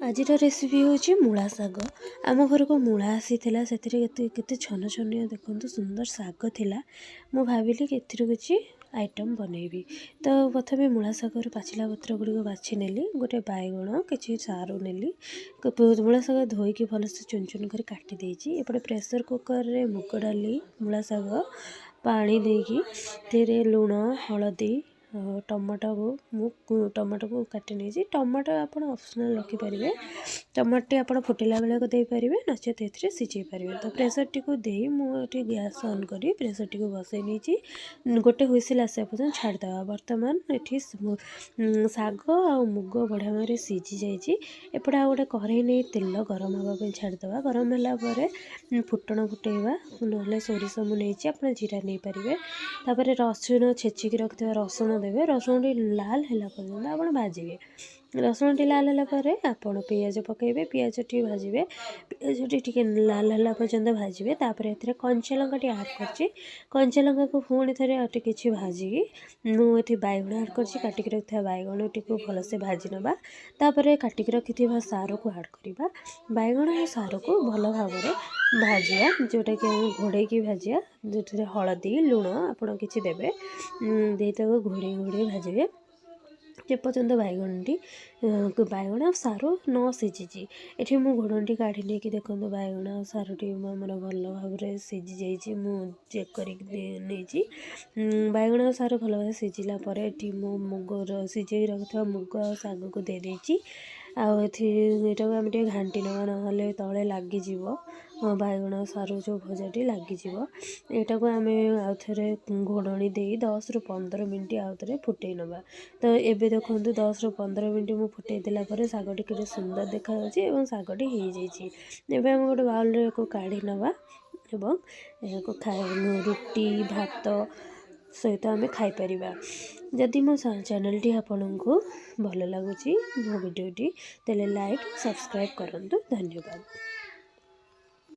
ଆଜିର ରେସିପି ହେଉଛି ମୂଳା ଶାଗ। ଆମ ଘରକୁ ମୂଳା ଆସିଥିଲା, ସେଥିରେ କେତେ କେତେ ଛନ ଛନିଆ ଦେଖନ୍ତୁ ସୁନ୍ଦର ଶାଗ ଥିଲା। ମୁଁ ଭାବିଲି କି ଏଥିରୁ କିଛି ଆଇଟମ୍ ବନେଇବି। ତ ପ୍ରଥମେ ମୂଳା ଶାଗରୁ ପାଚିଲା ପତ୍ର ଗୁଡ଼ିକ ବାଛି ନେଲି, ଗୋଟେ ବାଇଗଣ, କିଛି ସାରୁ ନେଲି। ମୂଳା ଶାଗ ଧୋଇକି ଭଲସେ ଚୁନ ଚୁନ କରି କାଟି ଦେଇଛି। ଏପଟେ ପ୍ରେସର୍ କୁକର୍ରେ ମୁଗ ଡାଲି, ମୂଳା ଶାଗ, ପାଣି ଦେଇକି ସେଥିରେ ଲୁଣ, ହଳଦୀ, ଟମାଟୋକୁ ମୁଁ ଟମାଟୋକୁ କାଟି ନେଇଛି। ଟମାଟୋ ଆପଣ ଅପସନାଲ୍ ରଖିପାରିବେ। ଟମାଟୋଟି ଆପଣ ଫୁଟିଲା ବେଳକୁ ଦେଇପାରିବେ, ନଚେତ୍ ଏଥିରେ ସିଝେଇ ପାରିବେ। ତ ପ୍ରେସର୍ଟିକୁ ଦେଇ ମୁଁ ଏଠି ଗ୍ୟାସ୍ ଅନ୍ କରି ପ୍ରେସର୍ଟିକୁ ବସେଇ ନେଇଛି। ଗୋଟେ ହୁଇସିଲ୍ ଆସିବା ପର୍ଯ୍ୟନ୍ତ ଛାଡ଼ିଦେବା। ବର୍ତ୍ତମାନ ଏଠି ଶାଗ ଆଉ ମୁଗ ବଢ଼ିଆ ଭାବରେ ସିଝି ଯାଇଛି। ଏପଟେ ଆଉ ଗୋଟେ କଢ଼େଇ ନେଇ ତେଲ ଗରମ ହେବା ପାଇଁ ଛାଡ଼ିଦେବା। ଗରମ ହେଲା ପରେ ଫୁଟଣ ଫୁଟେଇବା, ନହେଲେ ସୋରିଷ ମୁଁ ନେଇଛି, ଆପଣ ଜିରା ନେଇପାରିବେ। ତାପରେ ରସୁଣ ଛେଚିକି ରଖିଥିବା ରସୁଣ ଦେବେ। ରସୁଣଟି ଲାଲ ହେଲା ପର୍ଯ୍ୟନ୍ତ ଆପଣ ଭାଜିବେ। ରସୁଣଟି ଲାଲ ହେଲା ପରେ ଆପଣ ପିଆଜ ପକାଇବେ, ପିଆଜଟି ଭାଜିବେ। ପିଆଜଟି ଟିକେ ଲାଲ ହେଲା ପର୍ଯ୍ୟନ୍ତ ଭାଜିବେ। ତାପରେ ଏଥିରେ କଞ୍ଚା ଲଙ୍କାଟି ଆଡ଼୍ କରିଛି। କଞ୍ଚା ଲଙ୍କାକୁ ପୁଣି ଥରେ ଆଉ ଟିକେ କିଛି ଭାଜିକି ମୁଁ ଏଠି ବାଇଗଣ ଆଡ଼୍ କରିଛି। କାଟିକି ରଖିଥିବା ବାଇଗଣଟିକୁ ଭଲସେ ଭାଜି ନେବା। ତାପରେ କାଟିକି ରଖିଥିବା ସାରୁକୁ ଆଡ଼୍ କରିବା। ବାଇଗଣ ଆଉ ସାରୁକୁ ଭଲ ଭାବରେ ଭାଜିବା, ଯେଉଁଟାକି ଆମେ ଘୋଡ଼େଇକି ଭାଜିବା, ଯେଉଁଥିରେ ହଳଦୀ, ଲୁଣ ଆପଣ କିଛି ଦେବେ। ଦେଇ ତାକୁ ଘୋଡ଼େଇ ଘୋଡ଼େଇ ଭାଜିବେ ଯେପର୍ଯ୍ୟନ୍ତ ବାଇଗଣ ଆଉ ସାରୁ ନ ସିଝିଛି। ଏଠି ମୁଁ ଘୋଡ଼ଣୀଟି କାଢ଼ି ନେଇକି ଦେଖନ୍ତୁ ବାଇଗଣ ଆଉ ସାରୁଟି ଆମର ଭଲ ଭାବରେ ସିଝି ଯାଇଛି। ମୁଁ ଚେକ୍ କରିକି ନେଇଛି। ବାଇଗଣ ଆଉ ସାରୁ ଭଲ ଭାବରେ ସିଝିଲା ପରେ ଏଠି ମୁଁ ମୁଗର ସିଝେଇକି ରଖିଥିବା ମୁଗ ଆଉ ଶାଗକୁ ଦେଇଦେଇଛି। ଆଉ ଏଠି ଏଇଟାକୁ ଆମେ ଟିକେ ଘାଣ୍ଟି ନେବା, ନହେଲେ ତଳେ ଲାଗିଯିବ। ବାଇଗଣ ସାରୁ ଯେଉଁ ଭଜାଟି ଲାଗିଯିବ। ଏଇଟାକୁ ଆମେ ଆଉ ଥରେ ଘୋଡ଼ଣୀ ଦେଇ 10ରୁ 15 ମିନିଟ୍ ଆଉ ଥରେ ଫୁଟେଇ ନେବା। ତ ଏବେ ଦେଖନ୍ତୁ, 10ରୁ 15 ମିନିଟ୍ ମୁଁ ଫୁଟେଇ ଦେଲା ପରେ ଶାଗଟି କେତେ ସୁନ୍ଦର ଦେଖାଯାଉଛି ଏବଂ ଶାଗଟି ହେଇଯାଇଛି। ଏବେ ଆମେ ଗୋଟେ ବାଉଲରେ ଏହାକୁ କାଢ଼ି ନେବା ଏବଂ ଏହାକୁ ରୁଟି, ଭାତ ସହିତ ଆମେ ଖାଇପାରିବା। ଯଦି ମୋ ଚ୍ୟାନେଲଟି ଆପଣଙ୍କୁ ଭଲ ଲାଗୁଛି, ମୋ ଭିଡ଼ିଓଟି, ତାହେଲେ ଲାଇକ୍, ସବସ୍କ୍ରାଇବ୍ କରନ୍ତୁ। ଧନ୍ୟବାଦ।